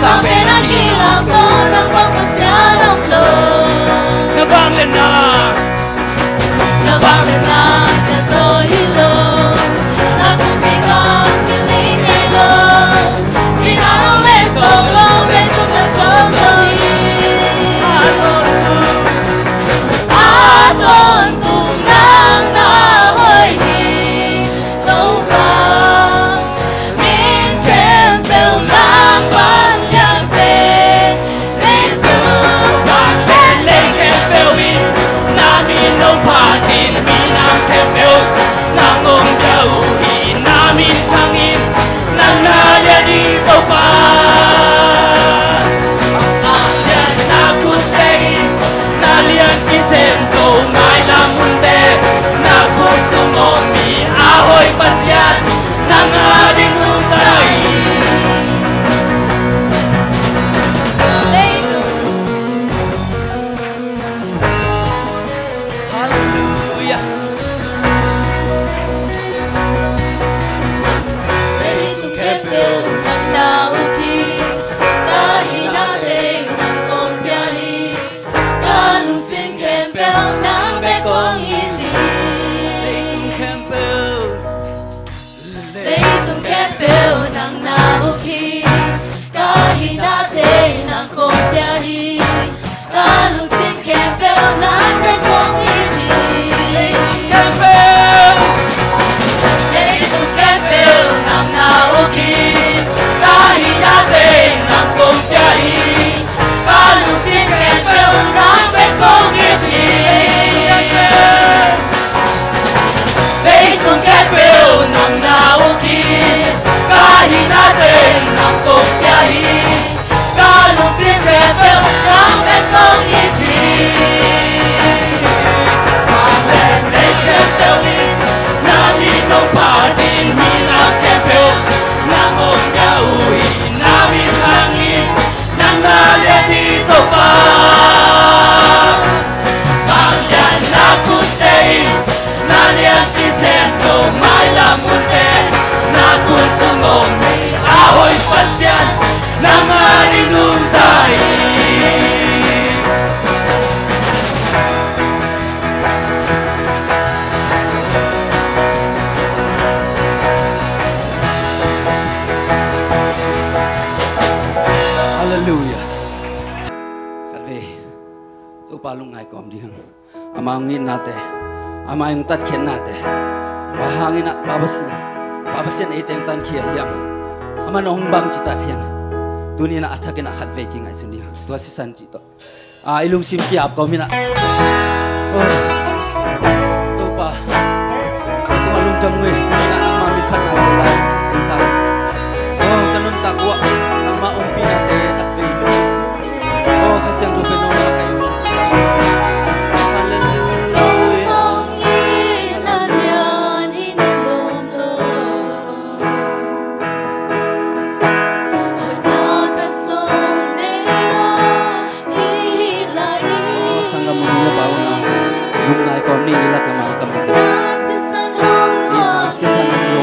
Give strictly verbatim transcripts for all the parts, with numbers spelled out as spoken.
Amen. A kilamdaw nang bang Pasian om lo. Na vangliatna, na vangliatna kiam zaw hi lo. Na kumpi gam kiling kei lo. Cina lo le sawm lo le tung na zaw zaw hi. A tawntung nang na hoih hi. Topa, min khempeuh nang pan lian pen Jesu. Vanglian lei khempeuh in na min hong phat in, minam khempeuh nang hong pia uh hi. Na min thang in, nang na lian hi Topa. Vanglian na khutte in na lianpi sem zo, mailam hunte na khut sung om hi. A hoih Pasian, nang ading nungta hi. Halleluia. Leitung khempeuh nang na uk hi. Ka hinate nang kong pia hi. Ka lungsim khempeuh nang bek kong it hi. Leitung khempeuh, leitung khempeuh nang na uk hi. Ka hinate nang kong pia hi. Ka lungsim khempeuh nang bek kong it hi. Leitung khempeuh, leitung khempeuh nang na uk hi. Ka hinate nang kong pia hi. Ka lungsim khempeuh nang bek kong it hi. Leitung khempeuh nang na uk hi. Ka hinate nang kong pia hi. Ka lungsim khempeuh nang bek kong it hi. Amen. Lei khempeuh in na min hong phat in, minam khempeuh nang hong pia uh hi. Na min thang in, nang na lian hi Topa. Vanglian na khutte in na lianpi sem zo, mailam hunte na khut sung om hi. A hoih Pasian, nang ading nungta hi. Halleluia. Khatvei Topa lungngai kawm ding. Ama hong itnate, ama hong tatkhiatnate, bang hangin ah Pa Pasian, Pa Pasian eite hong tankhia hiam? Aman hong bangci tak hiam? Tuni-in ah a thakin ah khatvei kingaihsun ding. Tua sisan cih tawh, a, i lungsim ki-ap kawm in ah. Oh, Topa, tua lungdam ngei, tuni-in ah nangmah min phatna tawh lai, sa. Oh, ka nuntak uah nangmah ompihnate khatvei. Oh, Kha Siangtho pen nong lak ahi. Halleluia. Tua hong itna lian hi na lawm lo. Hoihna khat zong nei lo i hi lai hi. Oh, sanggam nunu le pa u na, lungngai kawm ni, i lak lam ah ka mate. Sisan hong, i sisan hong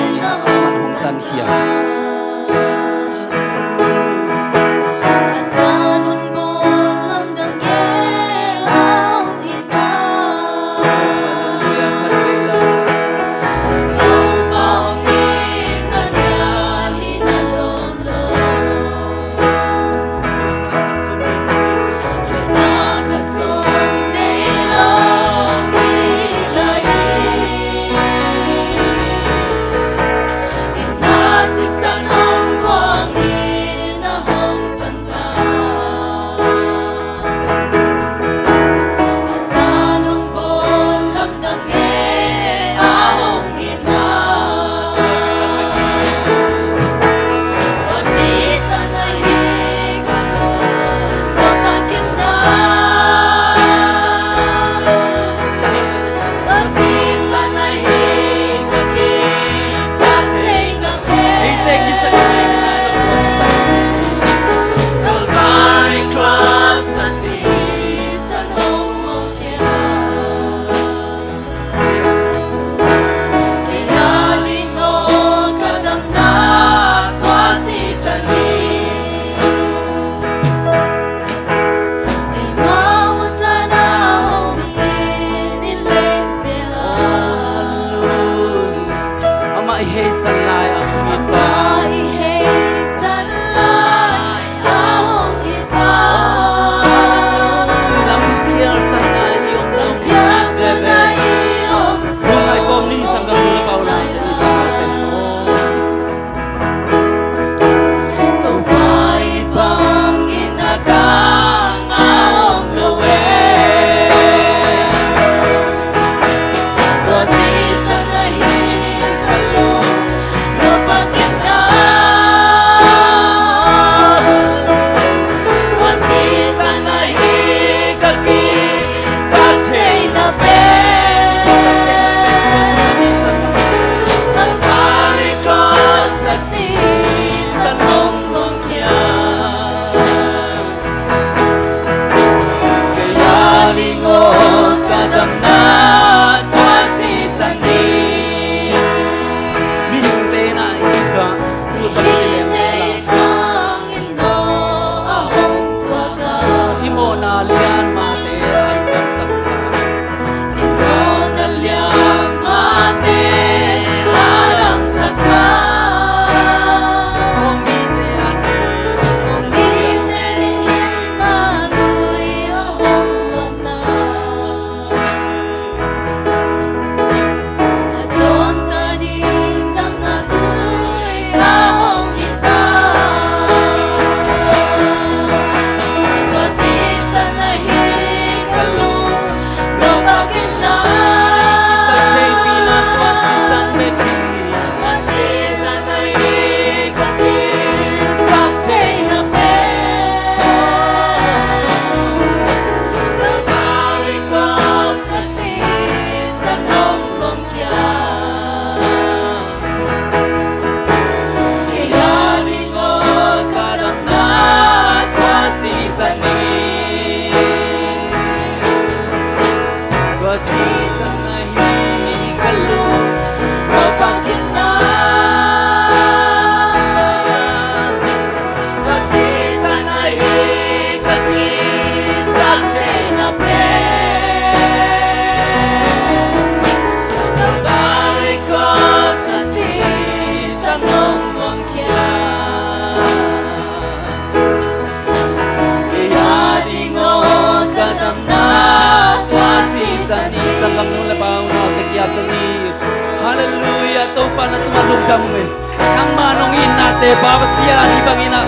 Pa Pasian, hih bangin ah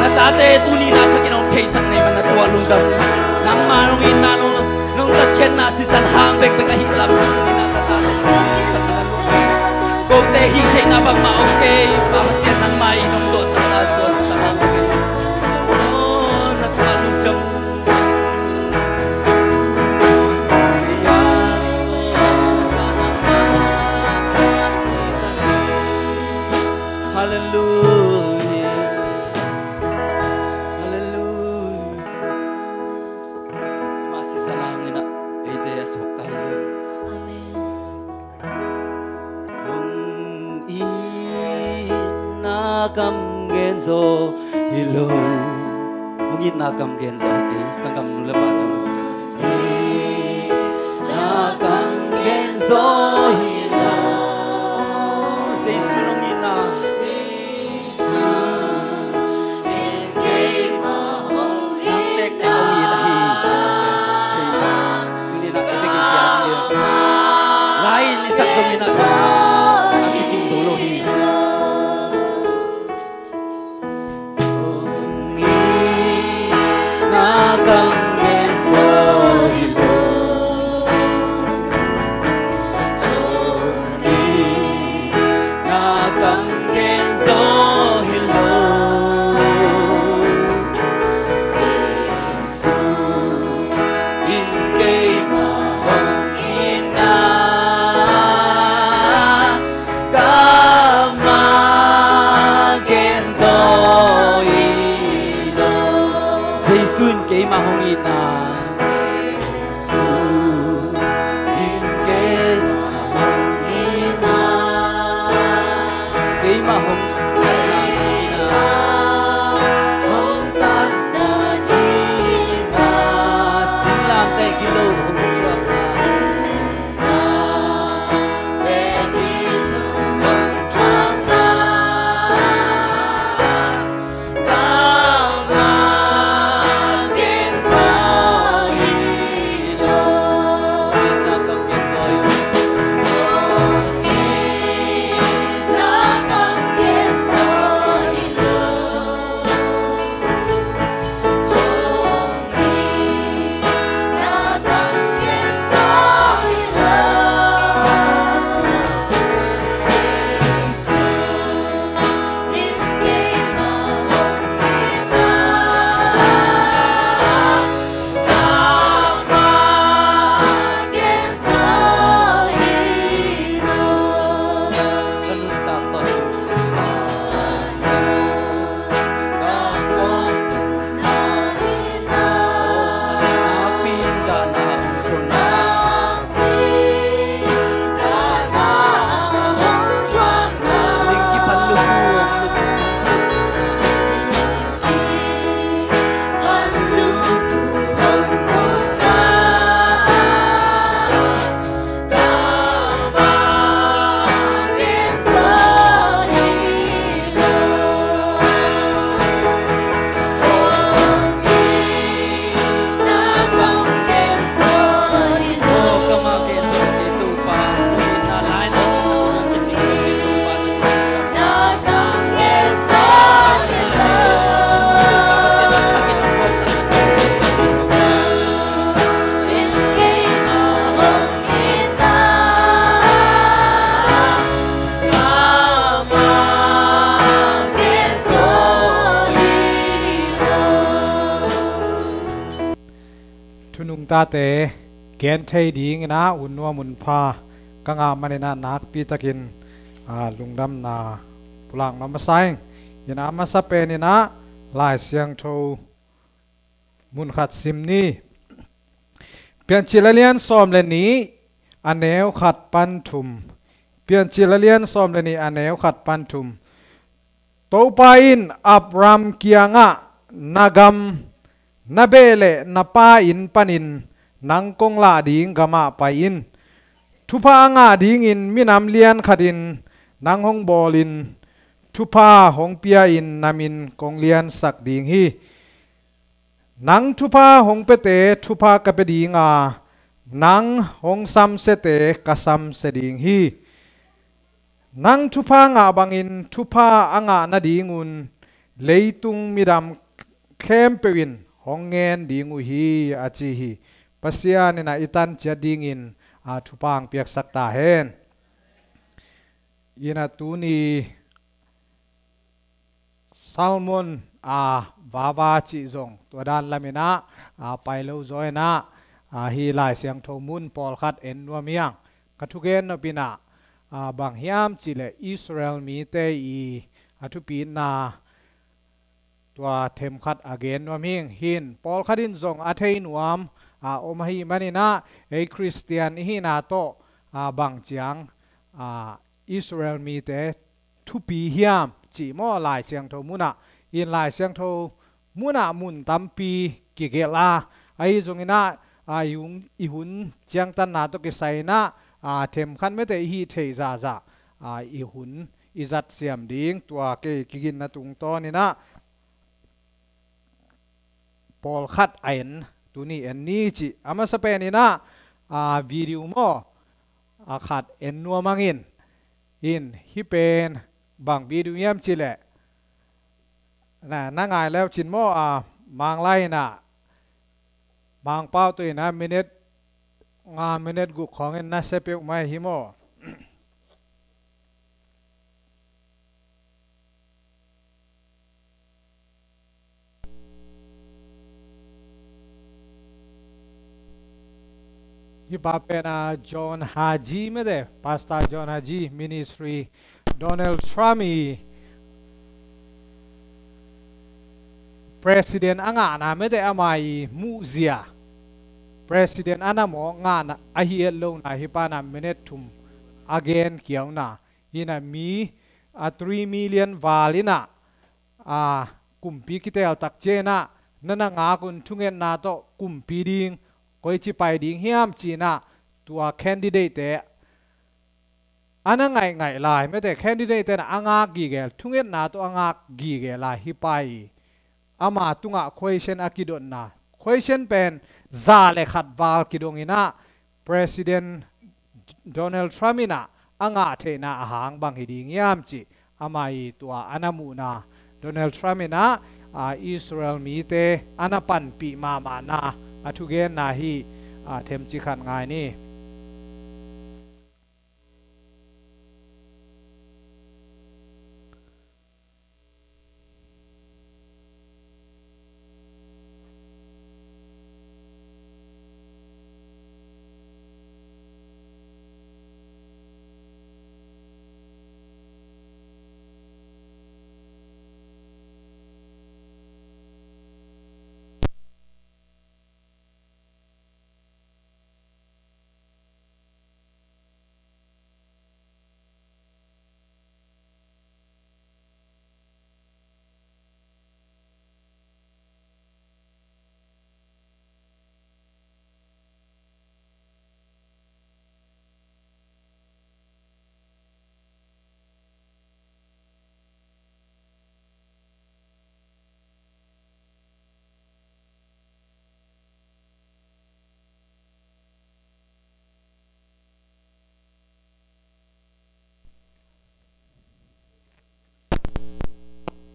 na tate tuni in ah thakin hong theisak na hih man na tua lungdam. Nangma hong itna, nong, nong tatkhiatna sisan hang bekbek ahih lam in ah na tate kote hih theihna bangmah om kei. Pa Pasian, nangma in hong zawhsakna tua sisan hang bekbek. Oh, na tua lungdam. Halleluia. Halleluia. Ama sisan hangin ah eite a suakta hi. Amen. Hong itna kam gen zaw hi lo. Hong itna kam gen zaw hi kei. Sanggam nu le pa tawh. Itna kam gen zaw hi lo. Jesu hong itna. Jesu in keimah hong itna. Tektek hong it ahi. Tuni in ah ka bikin piak hi. Lai in i sak zongin ah a kicing zo lo hi. Hong itna kam gen zaw hi lo. Hong itna kam gen zaw hi lo. Jesu in keimah hong itna kam gen zaw hi lo. Jesu in keimah hong itna. Jesu in keimah hong itna. Keimah hong itna. Hong tatna ding in ah. Singlamteh gilo hong thuakna. Thunung tate gen thei dingin ah un nuam un pha ka ngah manin ah nakpi takin, ah, lungdamna pulak nuam masa ing. In ah masa penin ah Lai Siangtho mun khat sim ni. Piancil a lian sawm le nih a neu khat pan thum. Piancil a lian sawm le nih a neu khat pan thum. Topa in Abraham kiangah, na gam, na beh le na pa inn panin nang kong lah ding gamah pai in. Thupha a ngah dingin minam lian khatin nang hong bawlin, thupha hong pia-in na min kong liansak ding hi. Nang thupha hong piate thupha ka pia ding a, nang hong samsiate ka samsia ding hi. Nang thupha ngah bangin thupha a ngah nadingun leitung midam khempeuh in hong ngen ding uh hi, a ci hi. Pasian in ah i tan ciat dingin a thupha hong piaksak ta hen. In ah tuni Sermon a vava cih zong tua dan lamin ah a pai lo zaw in ah, a hi Lai Siangtho mun pawlkhat en nuam hi hang. Ka thugen nop in ah, a bang hiam cih leh Israel mite i a thupitna tua themkhat a gen nuam hi ing. Hin pawlkhat in zong a thei nuam a om ahih manin ah ei Khristian i hihna tawh a bang ciang a Israel mite thupi hiam cih maw, Lai Siangtho mun ah. In Lai Siangtho mun ah mun tampi kigelh a, ahi zongin ah, a, i hun, i hun ciangtanna tawh kisai in ah, a, themkhat mete i hih theih zahzah, a, i hun i zat siam ding, tua kei kiginna tungtawn in ah pawlkhat a en, tuni en ni cih. A masa pen in ah, a, video maw, a khat en nuam hang in. In hih pen bang video hiam cih leh, na, na ngai leu cin maw, a, Manglai in ah, Mangpau tawh in ah minute nga, minute guk khawng in na sia peuhmah hi maw. Hih pa pen ah John Hagee mete, Pastor John Hagee, Ministry Donald Trump i President a ngahna mete ama i muhzia, President a na mawk ngahna ahi et lohna, hih pa in ah minute thum a gen kiauna. In ah mi a three million val in ah, a, kumpi kitel tak ciang in ah, na na ngak un thungetna tawh kumpi ding, koici pai ding hiam ci in ah, tua candidate te a na ngaihngaih lai mete, candidate te in ah a ngak gige, thungetna tawh a ngak gige lai hih pa i ama tungah question a kidotna, question pen za le khat val kidong in ah, President Donald Trump in ah a ngah theihna a hang bang hi ding hiam cih ama i tua a na muhna, Donald Trump in ah, a, Israel mite a na panpih mahmahna a thugenna hi, a, themci khat ngai ni.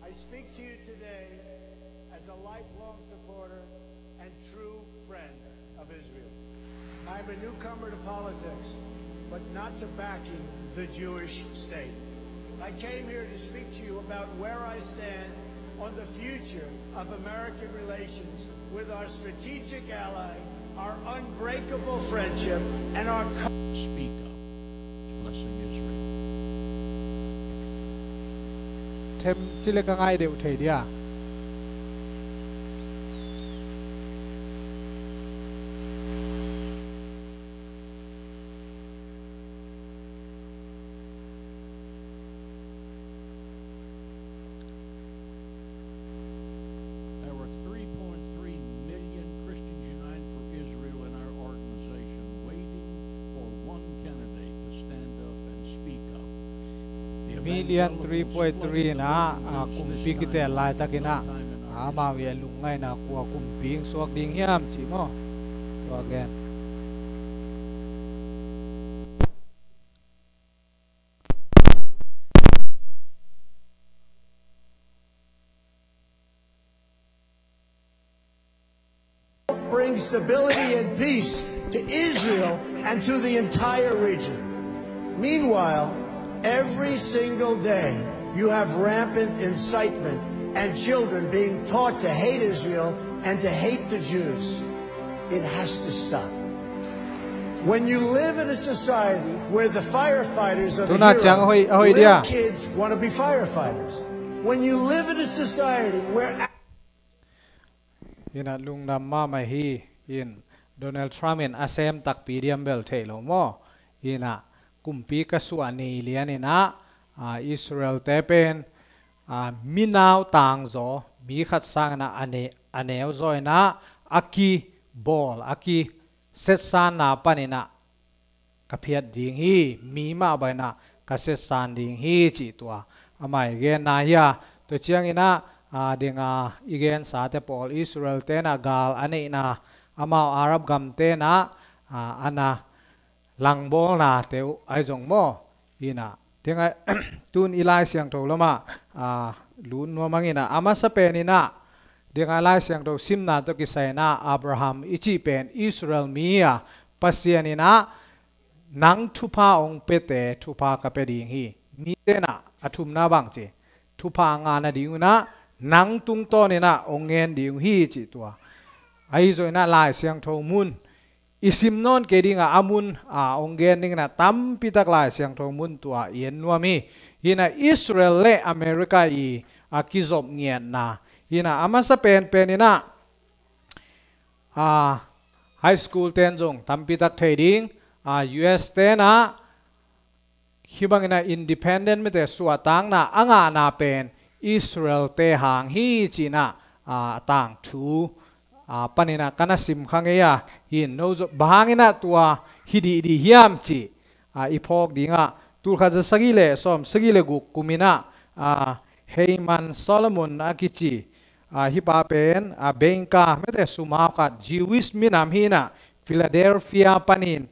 I speak to you today as a lifelong supporter and true friend of Israel. I'm a newcomer to politics, but not to backing the Jewish state. I came here to speak to you about where I stand on the future of American relations with our strategic ally, our unbreakable friendship, and our co- Speak up. Blessing Israel. Themci le ka ngai deuh thei dia. There were three point three million Christians United for Israel in our organization, waiting for one candidate to stand up and speak up. Million three point three in ah, a, kumpi kitel laitakin ah, amau i a lungngaihna kua kumpi hong suak ding hiam cih maw? Tua gen. bring stability and peace to Israel and to the entire region. Meanwhile, every single day, you have rampant incitement and children being taught to hate Israel and to hate the Jews. It has to stop. When you live in a society where the firefighters are the Tuna ciang heroes, hoi, hoi little dia. Kids want to be firefighters. When you live in a society where Ina lungdam mahmah hi. In Donald Trump in a sem takpi diam bel thei lo maw? Ina kumpi ka suah ni lian ina, a, Israel te pen, a, minau tangzaw, mi khat sang ina a ne-, a neuzaw ina a kibawl, a kisetsanna pan ina ka phiat ding hi, mi mah bang ina ka setsan ding hi cih tua amah i genna hi a. Tua ciang ina, a, ding a i gensate pawl Israel te ina gal a neihna, amau Arab gamte ina, a, ana langbawlnate uh ahi zong maw? Ina ding a, tun i Lai Siangtho lamah, a, lut nuam ang ina, a masa pen ina ding a Lai Siangtho simna tawh kisai ina Abraham i cih pen Israel mi a, Pasian ina nang thupha ong pete thupha ka pe ding hi. Mite ina a thumna bang ci, thupha ngahna ding uh ina nang tungtawn ina ong ngen ding uh hi cih tua. Ahi zong ina Lai Siangtho mun i sim nawn kei ding a, a mun a ong gen ding ina tampi tak Lai Siangtho mun tua i en nuam hi. Ina Israel le America i a kizop ngiatna, ina a masa penpen ina, a, high school ten zong tampi tak thei ding, a, U S te ina hih bang ina independent mite suahtakna a ngahna pen Israel te hang hi cih ina, a, tangthu, a, pan ina ka na sim kha ngei a, hi in no zong bang hang ina tua hi dihdih hiam cih, a, i phawk ding a, tulkhat za sagih le sawm sagih le guk kum ina, a, Heman Solomon a kici, a, hih pa pen, a, banker mite, sumau khat, Jewish minam hi ina Philadelphia panin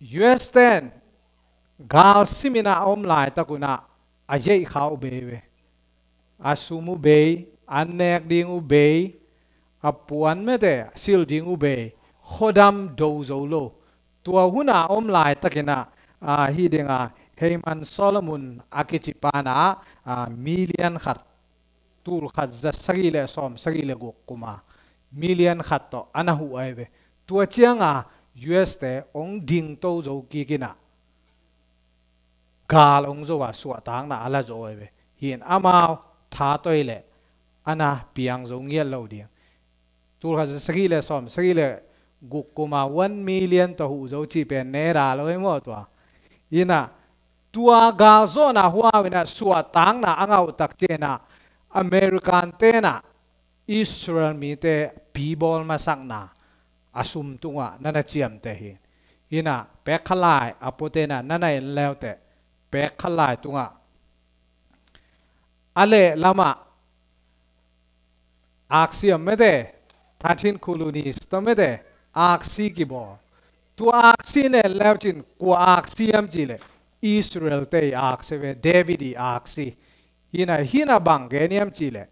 U S ten gal sim ina a om laitak uh ina a yeih kha uh bei ve. A sum uh bei, an nek ding uh bei, a puan mite sil ding uh bei, khuadam do zo lo. Tua hun a om laitak ina, a, hih ding a Heman Solomon a kici pa ina, a, million khat, tulkhat za sagih le sawm sagih le guk kum a million khat tawh ana huh ahi ve. Tua ciang a U S te ong dingto zo kik ina gal ong zo a suahtakna a la zo ahi ve. Hi in amau tha toi le ana piang zo ngiat lo ding. Tulkhat za sagih le sawm sagih le guk kum a one million tawh huh zo cih pen ne da lo hi maw tua. Ina tua gal zawhna huau ina suahtakna a ngah uh tak ciang ina American te ina Israel mite pibawl masakna a sum tungah na na ciamteh hi. Ina pek khat lai a puate ina na na en leuteh pek khat lai tungah a leh lamah aksi om mite, thirteen colonies tawh mite aksi kibawl. Tua aksi na en leucin kua aksi hiam cih leh Israel te i aksi ve, David i aksi. Hi ina, hi ina bang gen hiam cih leh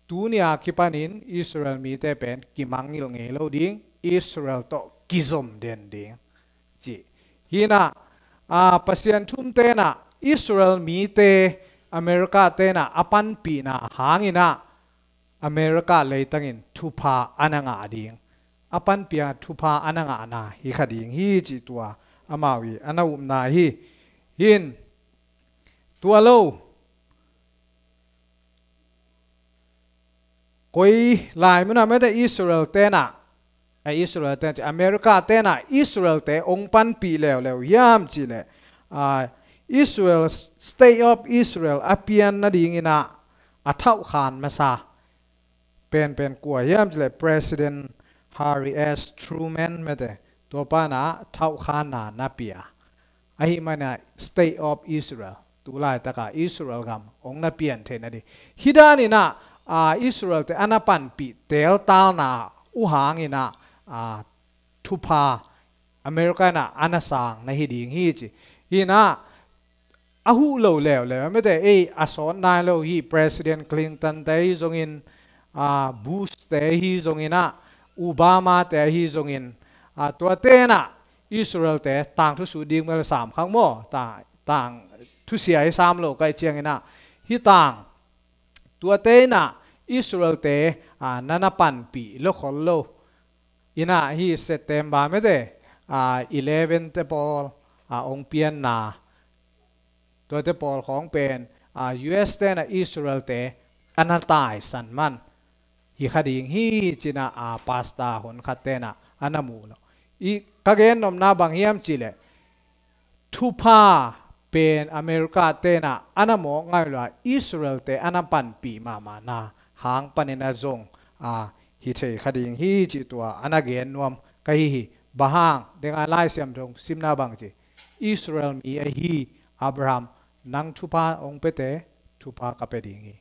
tuni a kipanin Israel mite pen kimangngilh ngei lo ding, Israel tawh kizom den ding cih. Hi ina, a, Pasian thumte ina Israel mite America te ina a panpihna hang ina America leitangin thupha ana ngah ding, a panpih a thupha ana ngahna hi kha ding hi cih tua amau i ana upna hi. Hi in tua lo koi lai mun a mite Israel te ina, a, Israel te ina ci, America te ina Israel te ong panpih leuleu hiam cih leh, a, Israel, State of Israel a pian nading ina a thauhkhan masa penpen kua hiam cih leh President Harry S Truman mite, tua pa ina thauhkhanna na pia. Ahih manin State of Israel, tu laitaka Israel gam ong na pian theih nading. Hih dan ina, a, Israel te ana panpih teltalna uh hang ina, a, thupha America ina ana sang na hi ding hi ci. Hi ina a huh lo leuleu a mite ei a sawt nai lo hi, President Clinton te zongin, a, Bush te ahi zongin ah, Obama te ahi zongin, a, tuate in ah Israel te tangthu sut ding mel sam khang maw, ta, tangthu sia i sam lo kai ciangin ah, hih tang tuate in ah Israel te, a, na na panpih lo khol lo. In ah hih September mete, a, eleven te pawl, a, ong pianna, tuate pawl khawng pen, a, U S te in ah Israel te a na taisan man hi kha ding hi ci-in ah, a, pastor hon khat te in ah a na mu lo. I ka gen nopna bang hiam cih leh, thupha pen America te in ah a na mawk ngai lo a, Israel te a na panpih mahmahna hang panin ah zong, a, hi thei kha ding hi cih tua a na gen nuam ka hi hi. Bang hang, deng a Lai Siangtho simna bang ci, Israel mi ahi Abraham, nang thupha ong piate thupha ka pia ding hi,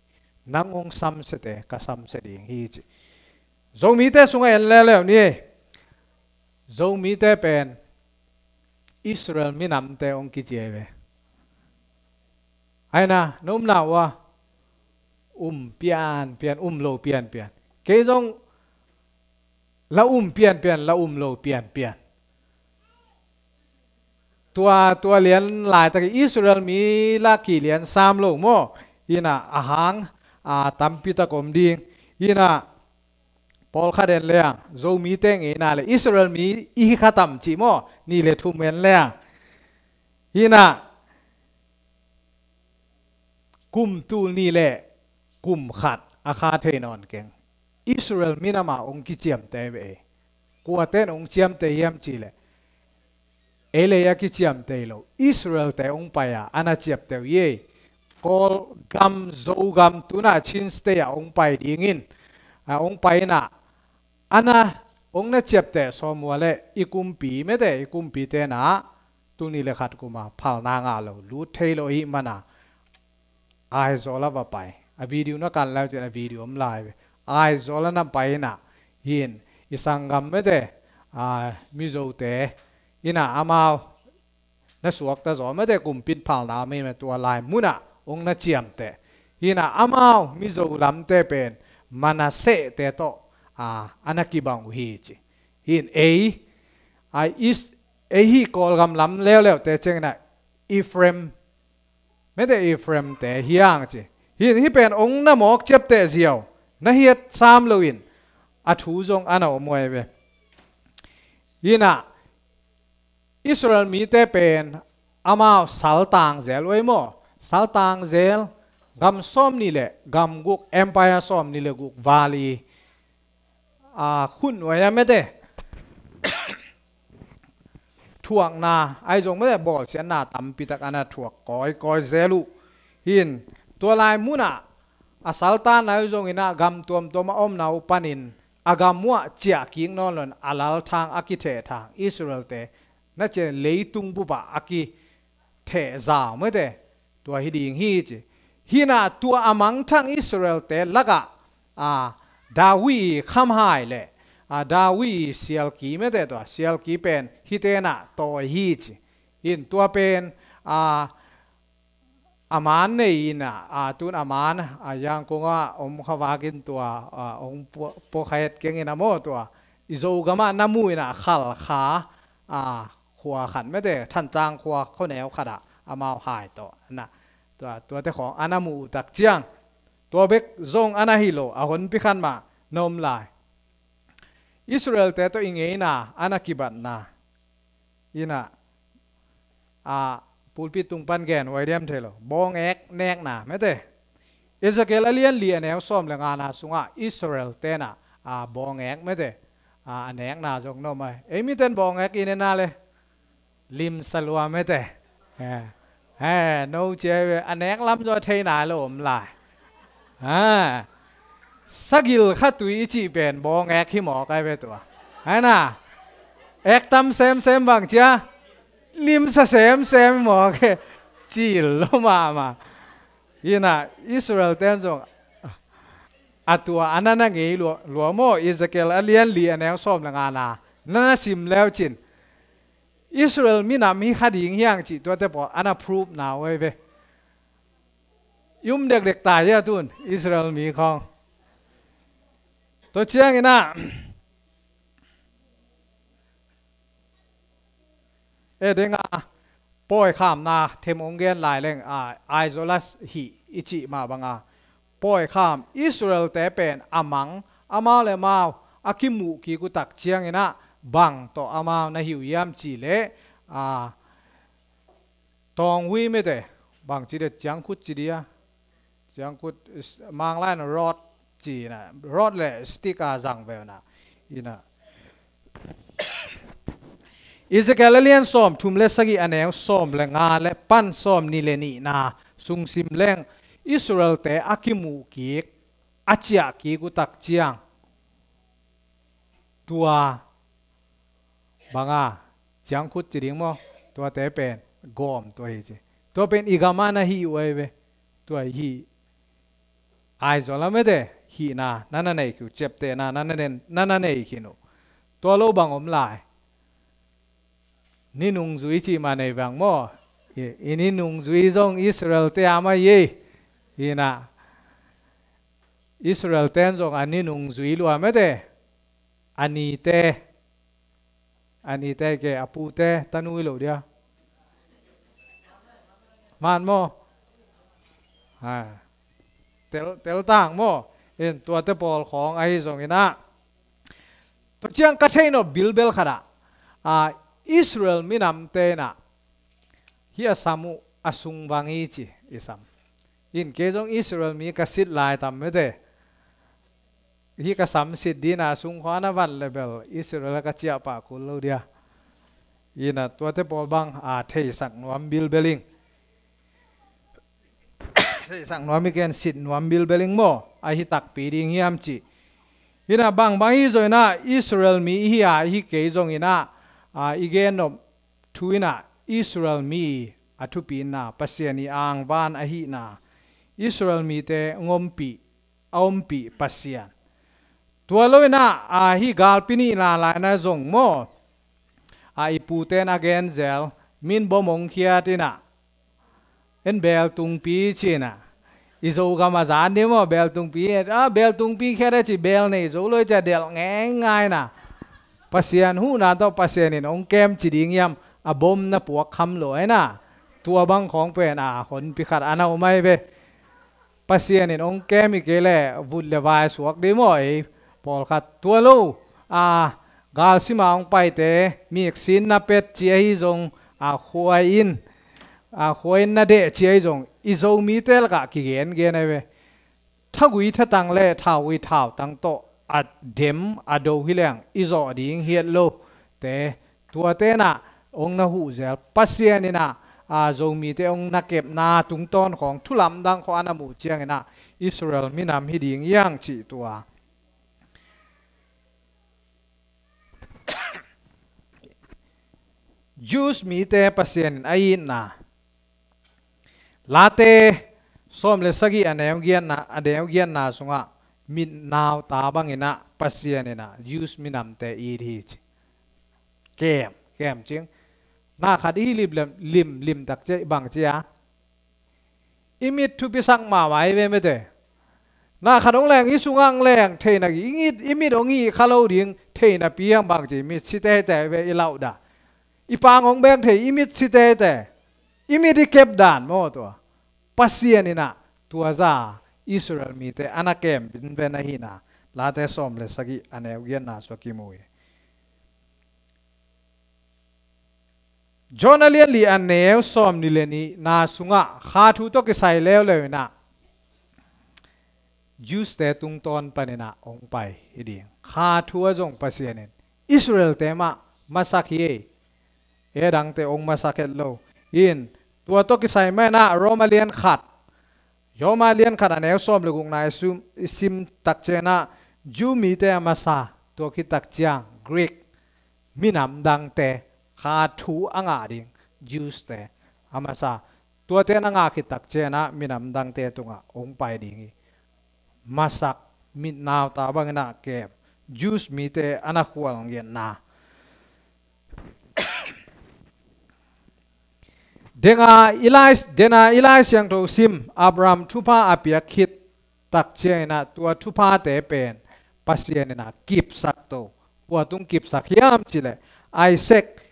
nang ong samsiate ka samsia ding hi ci. Zomite sungah en leuleu ni. Zomite pen Israel minamte ong kici ve. Aina, na umna uh ah um pianpian, um lo pianpian. Kei zong la um pianpian, la um lo pianpian. Tua, tua lian laitak Israel mi la kilian sam lo maw. In ah a hang, a, tampi tak om ding. In ah pawlkhat en leng, Zomite ngeina le Israel mi i hi kha tam cih maw, nih le thum en leng. In ah kum tul nih le kum khat a kha thei nawn keng. Israel minam a ong kiciamteh ve. Kuate'n ong ciamteh hiam cih leh, ei le ei a kiciamteh lo, Israel te ong pai a, a na ciapteh uh hi. Kawlgam, Zogam, tu-in ah Chin State ah ong pai dingin, a, ong pai in ah, a na, ong na ciapteh sawm uh leh i kumpi mete, i kumpite in ah tul nih le khat kum a phalna ngah lo, lut thei lo ahih man a, Aizawl ah va pai. A video na kan lai uh cin, a video om lai ve. Aizawl ah na pai in ah, hih in i sanggam mete, a, Mizote in ah amau na suakta zaw mete, kumpi in phalna om ahih man tua lai mun ah ong na ciamteh. Hih in ah amau Mizo lamte pen Manasseh te tawh, a, a na kibang uh hi ci. Hih in ei, a, Is-, ei hih Kawlgam lam leuleute ciangin ah Ephraim mete, Ephraim te hi hang ci. Hih in hih pen ong na mawk ciapteh ziau, na hiat sam lo in, a thu zong a na om uh hi ve. In ah Israel mite pen amau saltang zel uh hi maw. Saltang zel, gam sawm nih le gam guk, empire sawm nih le guk val i, a, khun nuai a mete thuakna, ahi zong mete bawlsiatna tampi tak a na thuak kawikawi zel uh. Hih in tua lai mun ah a saltanna uh zongin ah gam tuamtuam a omna uh panin a gam uh ah ciah kik nawn lo in a lalthang, a kithehthang Israel te na cian leitung bup ah a kithehzau mete, tua hi ding hi ci. Hih in ah tua a mangthang Israel te lakah, a, David i khamhai le, a, David i sialki mete, tua sialki pen hihte in ah tawi hi ci. Hih in tua pen, a, a man nei in ah, a, tu-in a man, a, Yangon ah om kha vak in tua, a, ong pua-, pua kha het keng in ah maw, tua i Zogam ah na mu in ah Khalkha, a, khua khat mete, Thantlang khua khuaneu khat ah amau hai tawh na, tua, tuate khawng a na mu uh tak ciang, tua bek zong a na hi lo, a honpi khat mah na om lai. Israel te tawh i ngeina a na kibatna in ah, a, pulpit tung pan gen huai diam thei lo, bawng ek nekna mete. Ezekiel a lian li a neu sawm le ngana sungah Israel te in ah, a, bawng ek mete, a, a nekna zong na om hi. Ei mite in bawng ek i ne na le, limsa lua mete. Eh, eh, no ci hi ve, a nek lam zaw thei nai lo om lai. Ah, sagil kha tui i cih pen bawng ek hi mawk ai ve tua. Aina, ek tam semsem bang cia, limsa semsem mawk hi. Cil lo mahmah. Ina Israel ten zong a tua a na na ngei lua, lua maw, Ezekiel a lian li a neu sawm le ngana na na sim leu cin, Israel minam hi kha ding hiang cih tuate pawl a na prove na uh ai ve. I um dekdek ta hia tun Israel mi khawng. Tua ciangin ah, e, denga pawikhamna them hong gen lai leng, a, aizawl a hih i cih mah banga pawikham Israel-te pen a mang, amau le amau a kimuh kik uh tak ciangin ah bang tawh amau na hi uh hiam cih leh, a, tawnghui mete, bang ci dia, ciangkhut ci dia, ciangkhut, s-, Manglai in rod ci na, rod le stick a zang ve na, ina. Ezekiel a lian sawmthum le sagih, a neu sawm le nga le pan sawmnih le nihna sung sim leng, Israel-te a kimuh kik, a ciah kik uh tak ciang, tua banga, ciangkhut ci ding maw, tuate pen gawm tua hi ci. Tua pen i gam a na hih uh ahi ve. Tua hih, aizawl a mete, hihna na na nei khin uh, ciaptehna na na nen, na na nei khin uh. Tua lo bang om lai? Ni nungzui cih mah nei vang maw? I, i ni nungzui zong Israel-te a mah hi ei. Ina, Israel-ten zong a ni nungzui lua mete. A nite, a nite ke, a pute, tanu hi lo dia. Man maw? Ha. Tel, teltang maw? In, tuate pawl khawng ahi zongin ah, tua ciang ka theih nop bilbel khat ah, a, Israel minamte in ah hih a sam uh a sung bang hi ci i sam. In, kei zong Israel mi ka sit lai tam mete. Hih ka sam sit ding a sung khawng a na van le bel Israel ka ciah pah kul lo dia. Ina, tuate pawl bang, a, theisak nuam bilbel ing. Theisak nuam i ken, sit nuam bilbel ing maw, ahi takpi ding hiam cih. Ina, bangbang hi zongin ah Israel mi i hi a, i hi kei zongin ah, a, i gen nop thu in ah Israel mi a thupina, Pasian i angvan ahihna, Israel mite hong ompih, a ompih Pasian. Tua lo in ah, a, hih galpi nihna lai-in ah zong maw, a, i pute in a gen zel, min bom hong khiat in ah, en, beltungpi ci in ah. I Zogam a zan ding maw, beltungpi, a, beltungpi khiat a ci, bel nei zo lo i ci a delh ngeingai in ah. Pasian huhna tawh Pasian in hong kem ci ding hiam, a bom na puak kham lo ai na. Tua bang khawng pen, a, honpi khat a na om ahi ve. Pasian in hong kem hi kei leh vut le vai suak ding maw ei pawlkhat. Tua lo, a, galsim a hong paite, mik sin na pet ci ahi zong, a, khuai in, a, khuai in na deh ci ahi zong, i Zomite lakah kigengen ahi ve. Thagui thatang le thaugui thautang tawh a dem a do hi leng i zawh ding hi het lo te. Tuate in ah hong na huh zel, Pasian in ah, a, Zomite hong na kepna tungtawn khawng thu lamdang khawng a na muh ciangin ah Israel minam hi ding hi hang cih tua. Jews mite Pasian in a itna, Late sawm le sagih a neu giatna, a neu giatna sungah mitnauta bangin ah Pasian in ah Jews minamte it hi ci. Kem, kem cing. Na khat i lim, lim, lim tak ciah bang ci a, i mit thupisak mahmah hi ve mete. Na khat hong leng i sungah hong leng theihna, i mit, i mit hong hih kha lo ding theihna pi hiang bang ci, mit si teitei ve i lauh dah. I pang hong beng thei, i mit si teitei. I mit i kep dan maw tua. Pasian in ah tua zah Israel mite a na kem binben ahihna Late sawm le sagih a neu giatna sungah kimu hi. John a lian li a neu sawmnih le nihna sungah kha thu tawh kisai leuleu in ah Jews-te tungtawn panin ah hong pai hi ding. Kha thu ah zong Pasian in Israel-te mah masak hi ei. E dangte hong masak het lo. In, tua tawh kisai mah in ah Roma lian khat, Roma lian khat a neu sawm le gukna i sim, i sim tak ciangin ah Jew mite a masa, tua khit tak ciang Greek, minam dangte, kha thu a ngah ding Jews-te a masa. Tuate na ngah khit tak ciangin ah minam dangte tungah hong pai ding hi. Masak, mitnauta bangin ah kem, Jews mite a na khual ngiatna. Denga i Lai, denga i Lai Siangtho sim, Abraham thupha a piak khit tak ciangin ah tua thuphate pen Pasian in a kipsak to. Kua tung kipsak hiam cih leh Isaac,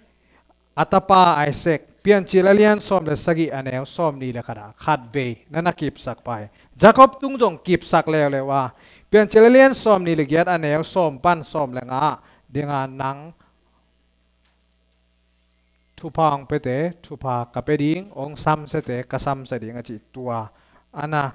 a tapa Isaac, Piancil a lian sawm le sagih a neu sawmnih le khat ah khatvei na na kipsak pa hi. Jacob tung zong kipsak leuleu a, Piancil a lian sawmnih le giat a neu sawm pan sawm le nga ah, ding a nang thupha hong piate thupha ka pia ding, hong samsiate ka samsia ding a cih tua a na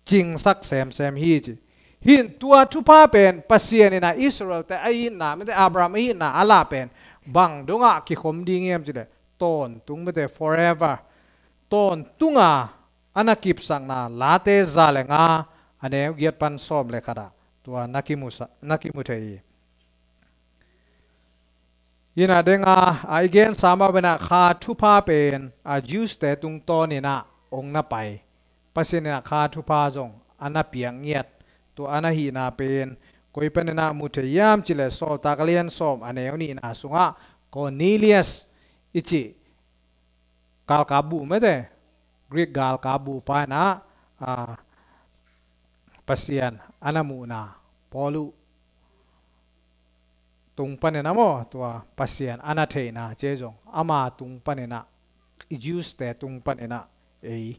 cingsak semsem hi ci. Hi in tua thupha pen Pasian in a Israel-te a itna, mite Abraham a itna a la pen bang dongah kikhom ding hiam cih leh tawntung, mite forever, tawntunga a na kipsakna Late za le nga a neu giat pan sawm le khat ah tua na kimusa-, na kimu thei hi. Hi in a ding a, a i gensa mah bangin a kha thupha pen a Jews-te tungtawn in a hong na pai. Pasian in a kha thupha zong a na piak ngiat. Tua a na hihna pen koi panin a mu thei hiam cih leh Sawltak a lian sawm a neu nihna sungah Cornelius i cih galkap buh, mite Greek galkap buh pa in a, a, Pasian a na muhna, Paul uh tung panin a maw, tua Pasian a na theihna cih zong ama tung panin a, i Jews-te tung panin a, ei,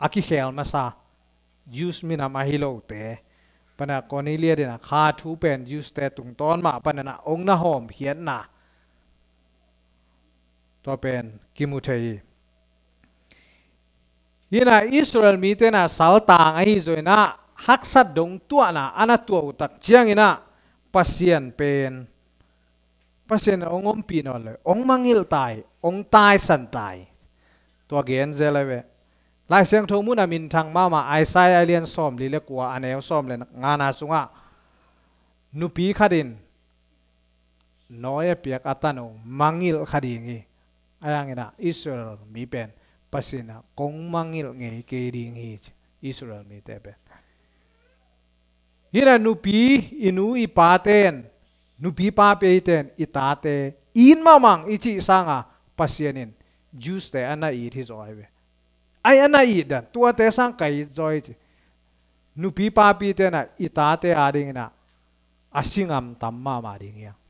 a kikhel masa Jews minam ahi lote panin a Cornelius in a kha thu pen Jews-te tungtawn mah panin a hong na hawmkhiatna tua pen kimu thei hi. Hi in a Israel mite in a saltang ahi zaw in a haksat dong tuahna a na tuah uh tak ciangin a Pasian pen, Pasian in hong ompih nawn lo, hong mangngilh ta hi, hong taisan ta hi. Tua gen zel ahi ve. Lai Siangtho mun a minthang mahmah Isaiah a lian sawmli le kua a neu sawm le ngana sungah nupi khat in nawi a piak a tanu mangngilh kha ding hi. A hang in a Israel mi pen Pasian in a kong mangngilh ngei kei ding hi ci, Israel mite pen. Hi in a nupi, i nu i pate'n, nupi papi eite'n i tate it mahmah ing i cih sanga Pasian in Jews-te a na it hi zaw ahi ve. Ai, a na it dan, tuate sang ka it zaw hi ci. Nupi papite'n a i tate a dingin a a si ngam tam mahmah ding hi hang.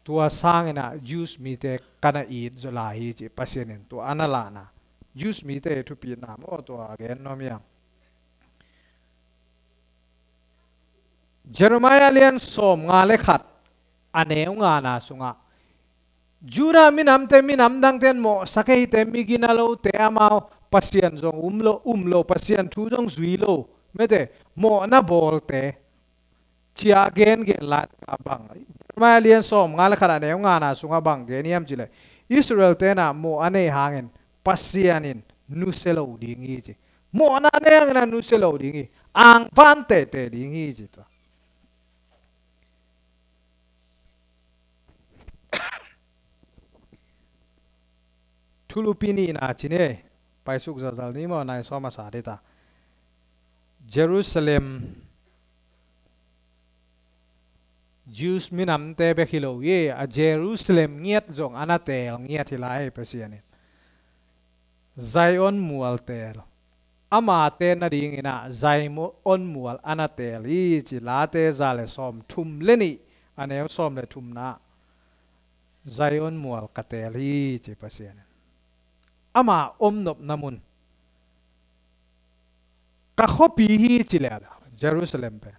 Tua sangin a Jews mite ka na it zaw lai hi ci, Pasian in tua a na lahna. Jews mite thupitna maw, tua a gen nuam hi hang. Jeremiah lian sawmnga le khat a neu ngana sungah Judah minamte, minam dangte'n mawhsak eite, mi gina lote, amau Pasian zong um lo, um lo, Pasian thu zong zui lo, mite mawhna bawlte, ci a gengen lai a bang. Jeremiah lian sawmnga le khat a neu ngana sungah bang gen hiam cih leh Israel-te'n a mawh a neih hangin Pasian in nusia lo ding hi ci. Mawhna a neih hangin a nusia lo ding hi. Angvan tehteh ding hi ci tua. Thulupi nihna ci ni ei, paisuk zalzal ni maw, nai sawm a sa dita. Jerusalem, Jews minamte bek hi lo hi, a Jerusalem ngiat zong a na teel ngiat hi lai hi Pasian in. Zion mual teel. Amate na dingin a Zion mual a na teel hi ci, Late za le sawm thum le nih, a neu sawm le thumna ah Zion mual ka teel hi ci Pasian in. Ama om nopna mun. Ka khuapi hi ci leuleu, Jerusalem pen.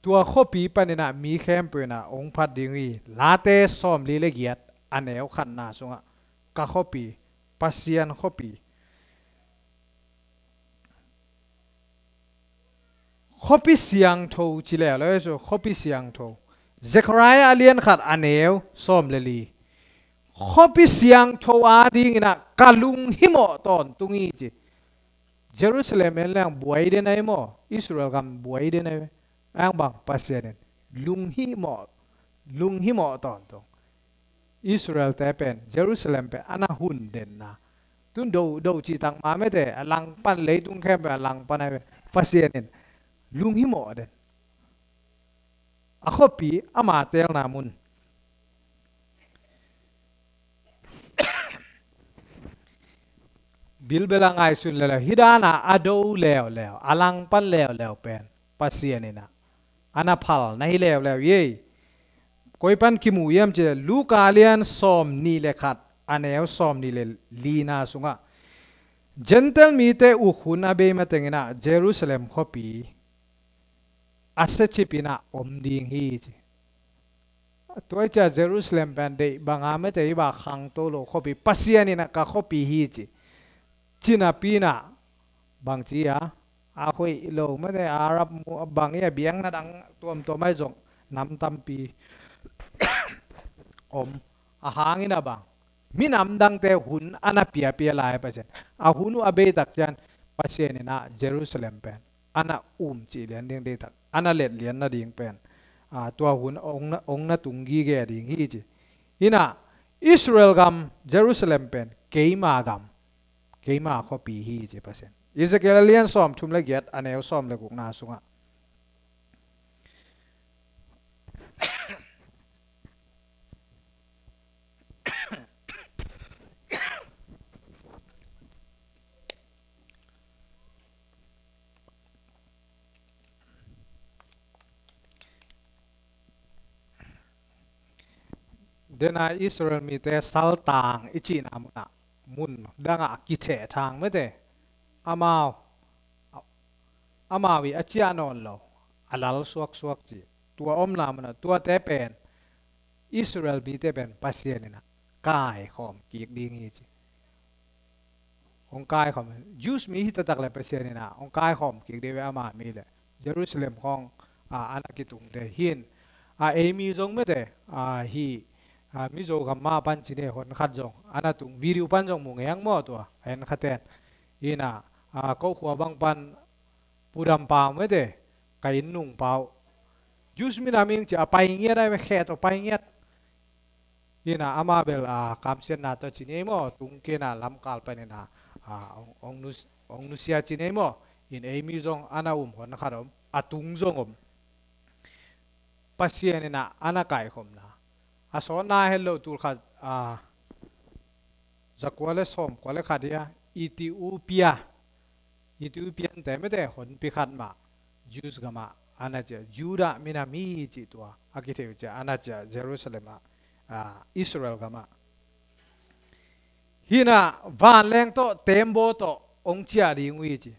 Tua khuapi panin a mi khempeuh in a hong phat ding hi, Late sawmli le giat a neu khatna sungah, ka khuapi, Pasian khuapi. Khuapi siangtho ci leuleu, khuapi siangtho. Zechariah a lian khat a neu sawm le li. Khuapi siangtho a dingin a ka lunghimawh tawntung hi ci. Jerusalem en leng buai den ahi maw, Israel gam buai den ahi. Ang bang Pasian in lunghimawh, lunghimawh tawntung. Israel-te pen Jerusalem pen a na hun denna. Tun do, do cih tak mah mete, a langpan, leitung khempeuh a langpan ahi ve. Pasian in lunghimawh den. A khuapi, ama teelna mun. bilbel a ngaihsun leuleu, hih dan a a do leuleu, a langpan leuleu pen Pasian in ah a na phal na hi leuleu hi ei. Koi pan kimu hiam cih leh Luka lian sawmnih le khat, a neu sawmnih le lina sungah Gentail mite uk hun a bei matengin ah Jerusalem khuapi a siacip in ah om ding hi ci. Tua hi ciah Jerusalem pen deih banga mete i bak khangto lo khuapi, Pasian in ah ka khuapi hi ci. Ci napi in ah bangci a, a hoih lo mete, Arab mu-, bang i a biakna dang tuamtuam ahi zong nam tampi om. A hang in ah bang minam dangte hun a na piapia lai Pasian, a hun uh a bei tak ciang Pasian in ah Jerusalem pen a na umcih lian ding deih tak, a na let lian nading pen, a, tua hun ong na, ong na tung gige ding hi ci. In ah Israel gam, Jerusalem pen keima gam, keima khuapi hi ci Pasian. Ezekiel a lian sawmthum le giat, a neu sawm le gukna sungah dena Israel mite saltang i cihna munah, mun dangah kitheh thang mete, amau, amau i a ciah nawn lo, a lal suaksuak ci. Tua omna munah tuate pen, Israel mite pen Pasian in ah kaikhawm kik ding hi ci. Hong kaikhawm, Jews mi hi taktak le Pasian in ah hong kaikhawm kik ding ve ama mi le Jerusalem khawng, a, a na kitung te hin, a, ei mi zong mete, a, hi, a, Mizo gam mah pan ci ne hon khat zong a na tung, video pan zong mu ngei ang maw tua, a en khaten. In ah, a, ko khua bang pan Pu Dam Pau mete, ka inn nung pau. Jews minam ing ci a pai ngiat ai ve, khe tawh pai ngiat. In ah ama bel, a, kamsiatna tawh ci nei maw, tung kei in ah lamkal panin ah, a, ong, ong nus-, ong nusia ci nei maw. In ei mi zong a na um hon khat om, a tung zong om. Pasian in ah a na kaikhawmna, a sawtna het lo tul khat, a, zakua le sawmkua le khat hi a, Ethiopia, Ethiopian te mete honpi khat mah Jews gamah a na ciah, Judah minam hi cih tua a kithei uh ciah a na ciah Jerusalem ah, a, Israel gamah. Hi in ah vanleng tawh, tembaw tawh ong ciah ding uh hi ci.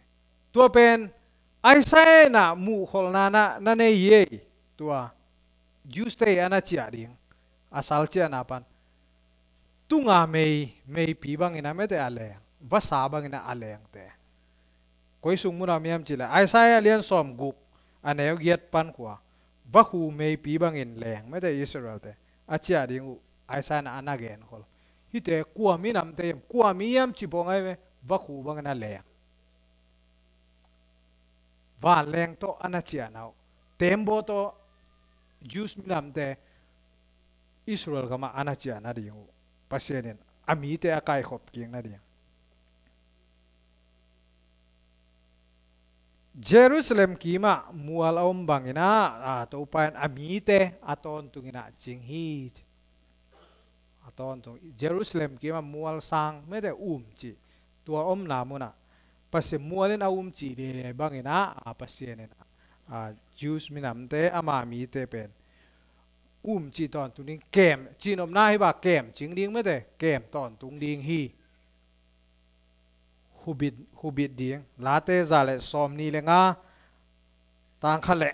Tua pen Isaiah in ah muhkholhna na, na nei hi ei. Tua Jews te a na ciah ding, a sal ciahna pan tunga mei, meipi bangin a mete a leng, vasa bangin a lengte. Koi sung munah om hiam cih leh Isaiah lian sawmguk, a neu giat pan khua, vakhu meipi bangin leng mete Israel te a ciah ding uh Isaiah in ah a na genkhol. Hihte kua minamte hiam, kua mi hiam cih bawng ai ve, vakhu bangin a leng. Vanleng tawh a na ciahna uh, tembaw tawh Jews minamte Israel gamah a na ciah nading uh, Pasian in a mite a kaikhop kik nading. Jerusalem kimah mual a om bangin ah, a, Topa in a mite a tawntungin ah cing hi. A tawntung Jerusalem kimah mual sang mete umcih, tua omna munah Pasian mual in a umcih lele bangin ah, a, Pasian in ah, a, Jews minamte ama mite pen umcih tawntung ding, kem, cihnopna hi bang, kem cing ding mete, kem tawntung ding hi. Hubit, hubit ding. Late za le sawmnih le nga, tang khat le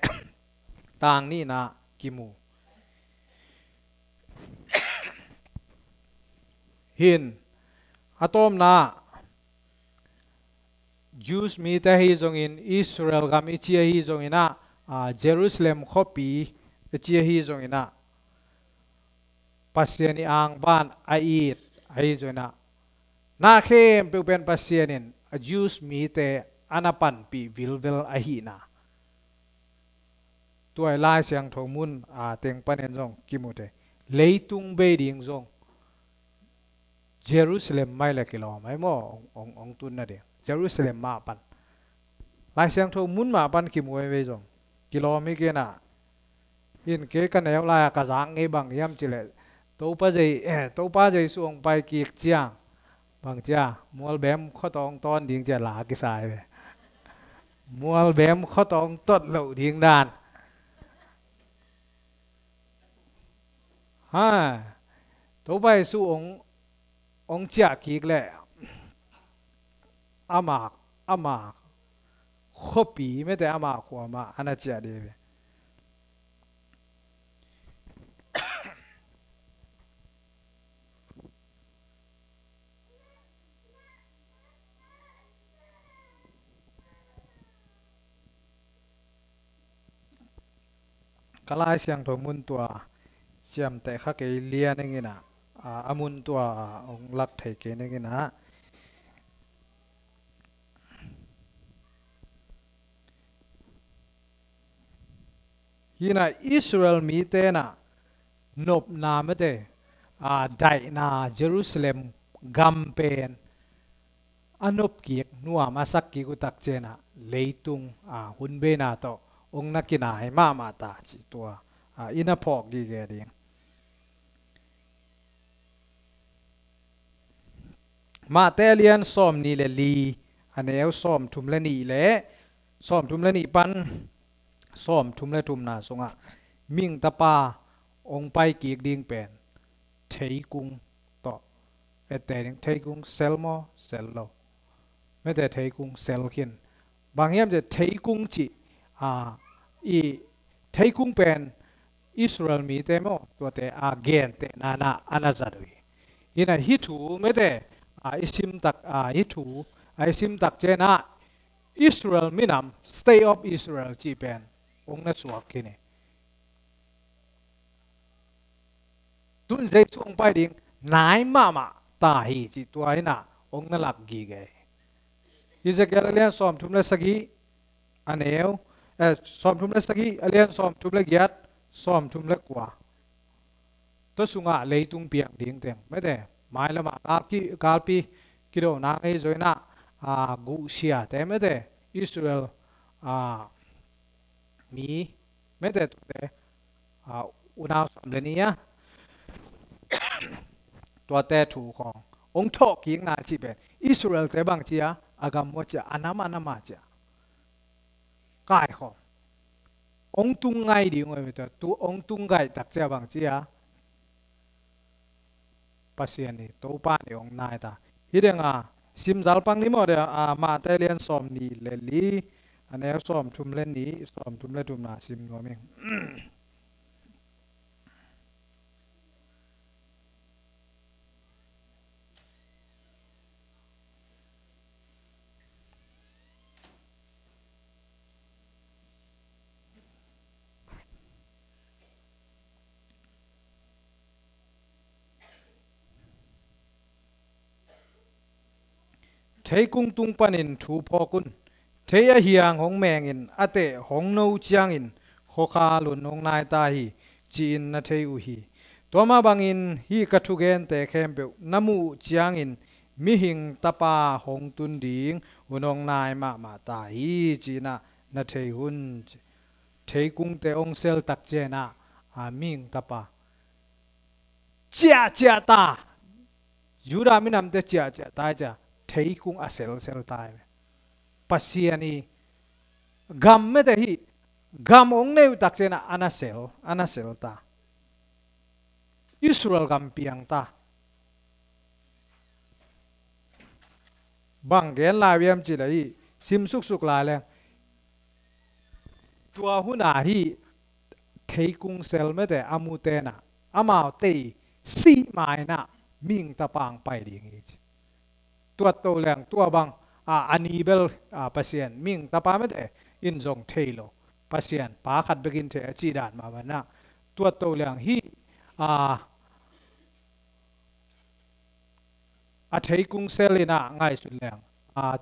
tang nihna kimu. Hin, a tawpna, Jews mite ahi zongin, Israel gam i ci ahi zongin ah, a, Jerusalem khuapi i ci ahi zongin ah, Pasian i angvan a it ahi zongin ah, na khempeuh pen Pasian in a Jews mite a na panpih vilvel ahihna tua i Lai Siangtho mun, a, teng panin zong kimu thei. Leitung bei ding zong Jerusalem mah i leh kilawm ai maw, ong, ong, ong tun nading Jerusalem mah pan. Lai Siangtho mun mah pan kimu ai vei zong kilawm hi kei in ah. Hin kei ka neu lai-a ka zak ngei bang hiam cih leh, Topa Jei-, eh, Topa Jesu hong pai kik ciang, Bang cia, mualbem khuatawng tawn ding cia la kisai ve. Mualbem khuatawng tot loh ding dan. Ha, Topa Jesu ong, ong ciah kik leh. Ama, ama khuapi mete ama khua mah ana ciah dih ve. Ka Lai Siangtho mun tua ciamteh kha kei lian ing in ah, a, a mun tua, a, ong lak thei kei ning in ah. Hi in ah Israel mite in ah nopna mete, a, daihna Jerusalem gam pen a nop kik, nuam a sak kik uh tak ciang ah leitung, a, hun beina tawh ong na kinai mahmah ta cih tua, a, i na phawk gige ding. Mate a lian sawmnih le li, a neu sawmthum le nih le sawmthum le nih pan sawmthum le thumna sungah mihing tapa ong pai kik ding pen theikung tawh. Ette ding, theikung sel maw, sel lo? Mete theikung sel khin. Bang hiam cih theikung cih, a, i theikung pen Israel mite maw, tuate a gentehna in ah ana zat uh hi. Hi in ah hih thu mete, a, i sim tak, a, hih thu, a, i sim tak ciang ah Israel minam, State of Israel cih pen ong na suak khin hi. Tun Jesu ong pai ding nai mahmah ta hi cih tua hi in ah ong na lak gige. Ezekiel a lian sawmthum le sagih, a neu, eh, sawmthum le sagih, a lian sawmthum le giat, sawmthum le kua. Tua sungah leitung piang ding teng mete, mailamah gal ki, galpi kidona ngei zaw in ah, a, guhsiate mete, Israel, a, mi mete tuate, a, unau sawm le nih a, tuate thu khawng ong thawhkikna cih pen Israelte bang cia, a gam maw cia, a nam a nam a cia, kaikhawm ong tung ngai ding uh hi. Tua ong tung ngai tak cia bang cia, Pasian i, Topa i ong nai ta. Hi ding a, sim zal pang ni maw dia, a, Mate lian sawmnih le li, a neu sawmthum le nih, sawmthum le thumna sim nuam ing. Theikung tung panin thu phawk un. Thei a hiang hong mengin, a teh hong no ciangin khuakhal hun hong nai ta hi, ci-in na thei uh hi. Tua mah bangin hih ka thugente khempeuh na muh uh ciangin mihing tapa hong tun ding hun hong nai mahmah ta hi, ci-in ah na thei un. Theikungte hong sel tak ciang ah, a, mihing tapa ciahciah ta. Judah minamte ciahciah ta hi cia, theikung a selsel ta hi. Pasian i gam mete hi, gam ong nei uh tak ciang ah, a na sel, a na sel ta. Israel gam piang ta. Bang gen lai hiam cih leh hi, sim suksuk lai leng, tua hun ah hi theikung sel mete a mute in ah, amaute i sih ma-in ah mihing tapa ong pai ding hi ci. Tuat to leng tua bang, a, a ni bel, a, Pasian mihing tapa mete in zong thei lo, Pasian pa khat bek in thei a cih dan mah bang in ah, tuat to leng hi, a, a theikung sel in ah ngaihsun leng, a,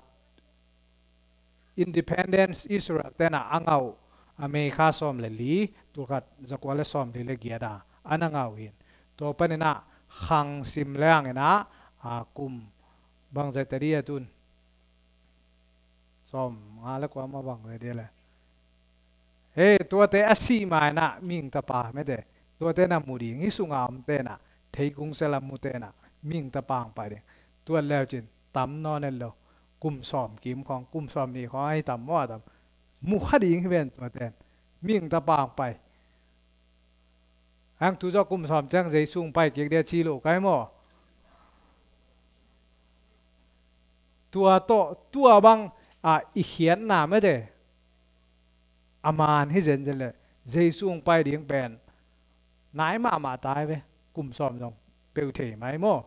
Independence Israel te in ah a ngah uh, a May kha sawm le li, tulkhat zakua le sawmli le giat a, a na ngah uh hi. Tua panin ah khang sim leng in ah, a, kum bangzah ta dia tun, sawmnga le kua mah bangzah dia le. Hei, tuate a sih ma-in ah mihing tapa mete, tuate na mu ding, hih sunga omte in ah, theikung sel a mute in ah mihing tapa ong pai ding. Tuat leu cin tam nawn en lo. Kum sawm kim khawng, kum sawm ni khawng ahi tam maw a tam. Mu kha ding hi ven tuaten. Mihing tapa hong pai. Hang tu zawh kum sawm ciang Jesu hong pai kik dia ci lo kai maw. Tua tawh, tua bang a i khiatna mete. A man hi zenzen le Jesu hong pai ding pen nai mahmah tai ve. Kum sawm zong peu thei mai maw.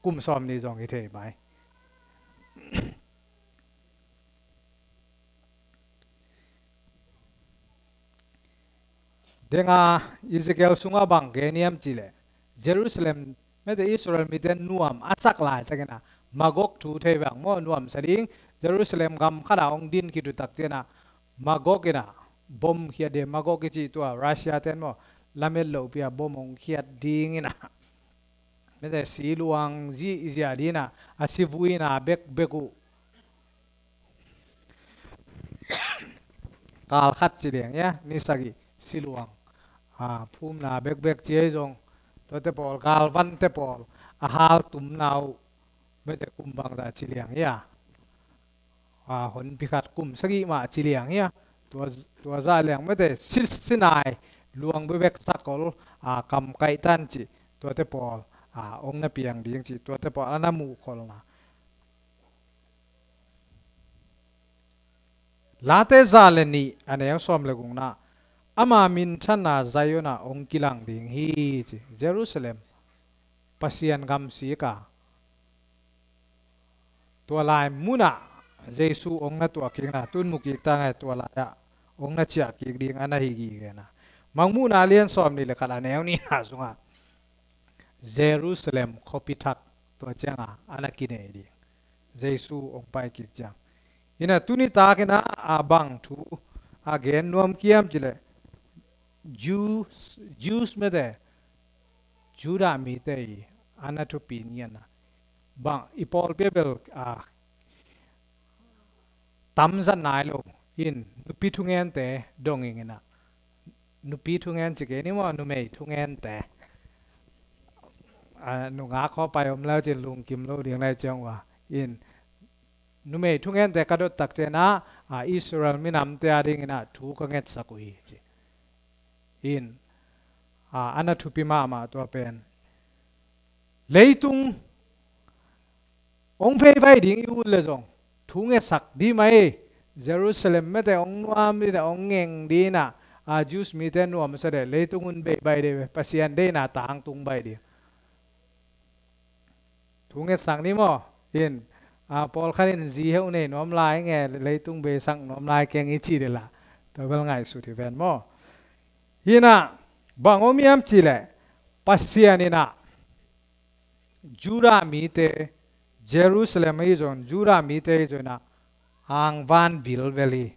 Kum sawm ni zong hi thei mai. Denga Ezekiel sunga bang gen hiam cih leh Jerusalem mete Israel mite nuam a sak laitakin a Magog thu thei bang maw nuamsa ding Jerusalem gam khat a hong din khit uh tak ciangin a Magog in a bom khiat ding Magog i cih tua Russia ten maw lamet lohpi a bom hong khiat ding in a mete siluang zihziah ding in a a sivui in a bekbek uh kal khat ci liang ia ni sagih siluang a phumna bekbek ci ei zong tuate pawl galvante pawl a hal tumna uh mete kum bangzah ci liang ia a honpi khat kum sagih mah ci liang ia tua, tua zah liang mete si, Sinai luang bekbek sakol a kam kaihtan ci tuate pawl a ong na piang ding ci tuate pawl a na muhkholna Late za le nih a neu sawm le gukna ama minthanna Zion ah hong kilang ding hi ci. Jerusalem Pasian gamsik a tua lai munah Jesu hong na tuah kikna tun mu kik ta ngai tua lai ah hong na ciah kik ding a na hi gige na. Mangmuhna lian sawm nih le khat a neu nihna sungah Jerusalem khuapi thak tua cianga a na kinei ding Jesu hong pai kik ciang. Ina tuni takin a bang thu a gen nuam kiam cileh Jews, Jews mete Judah mite i a na thupi niana bang i pawlpi a bel a tamzat nai lo in nupi thungente dong ing ina nupi thungen ci kei ni maw numei thungente a nungak khaw pai om leu cin lungkim lo ding lai ciang ua in numei thungente ka dot tak ciana a Israel minamte a dingina thu ka ngetsak uh hi ci in a a na thupi mahmah tua pen leitung hong veibai ding i ut le zong thu ngetsak di mai Jerusalem mete hong nuam dina hong ngeng dina a Jews mite nuam sa de leitung un veibai de Pasian deina tangtung bai ding thu ngetsak ni maw in a pawlkhat in zi heu nei nuam lai nge leitung beisak nuam lai keng i ci de la tua bel ngaihsut hi ven maw hina bang om hiam ci le Pasian ina Judah mite Jerusalem ahi zong Judah mite ahi zong ina angvan vilvel hi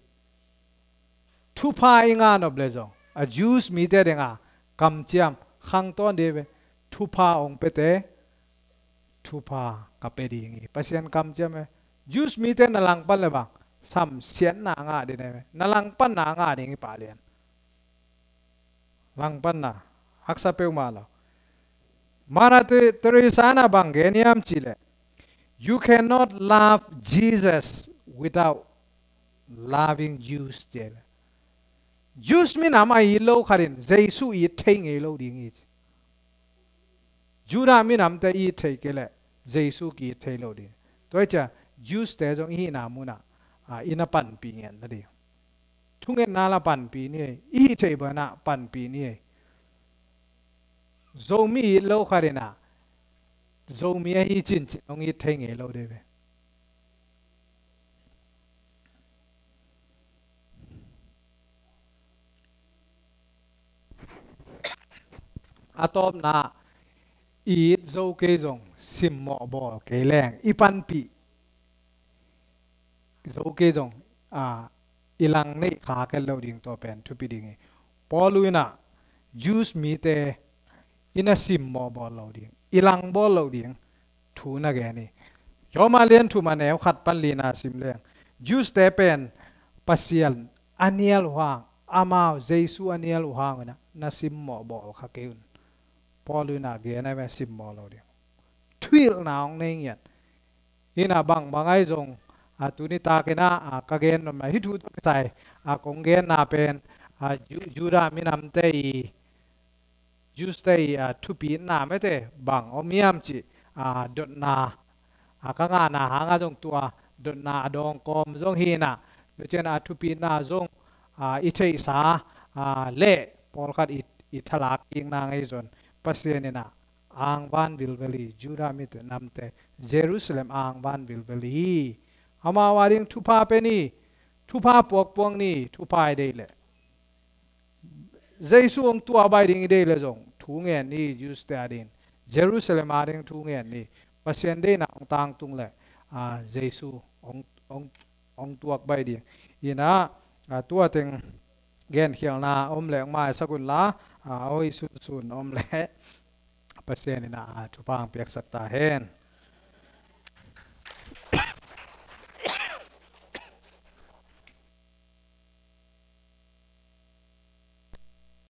thupha i ngah nop le zong a Jews mite denga kamciam khangtawn dih ve thupha ong pete thupha ka pe ding hi Pasian kamciam ve Jews mite na langpan le bang samsiatna ngah dih ne ve na langpanna ngah ding hi palian langpanna haksa peuhmah lo Mother Teresa na bang gen hiam ci le you cannot love Jesus without loving Jews ci le Jews minam a it lo khatin Jesu it thei ngei lo ding hi ci Judah minamte it thei kei le Jesu ki it thei lo ding tua hi cia Jews te zong i hihna munah a i na panpi ngen na ding thungetna la panpi ni ei i hih theih banah panpi ni ei Zomi it lo khatinah Zomi ahi cincin hong it thei ngei lo dei ve a tawpna i it zo kei zong simmawh bawl kei leng i panpih zo kei zong a i lang neih kha ken lo ding tua pen thupi ding hi Paul inah Jews mite ina simmawh bawl lo ding i lang bawl lo ding thu na gen hi Roma lian thum a neu khat pan lina sim leng Jews te pen Pasian a nial uh hang amau Jesu a nial uh hang ina na simmawh bawl kha kei un Paul inah gen a simmawh lo ding thuhilhna hong nei ngiat. Hi na bang bang ahi zong, a, tuni takin ah, a, ka gen nopna hi thu tawh kisai, a, kong genna pen, a, Ju-, Judah minamte i, Jews te i, a, thupitna mete bang om hiam cih, a, dotna, a, ka ngahna hangah zong tua dotna a dawng kawm zong hi na, tua ciang a thupitna zong, a, i theihsa, a, le pawlkhat i, i thalak kikna ngei zong Pasian in ah angvan vilvel hi, Judah minamte, Jerusalem angvan vilvel hi. Amau a ding thupha pe ni, thupha puakpuak ni, thupha i deih leh. Jesu hong tuak baih ding i deih leh zong thu ngen ni, Jews te a ding. Jerusalem a ding thu ngen ni. Pasian deihna hong tangtung leh, a, Jesu hong, hong, hong tuak baih ding. Hi na, a, tua teng genkhialna om leh hong maisak un la, a, a hoih sunsun om leh Pasian in ah, a, thupha hong piaksak ta hen.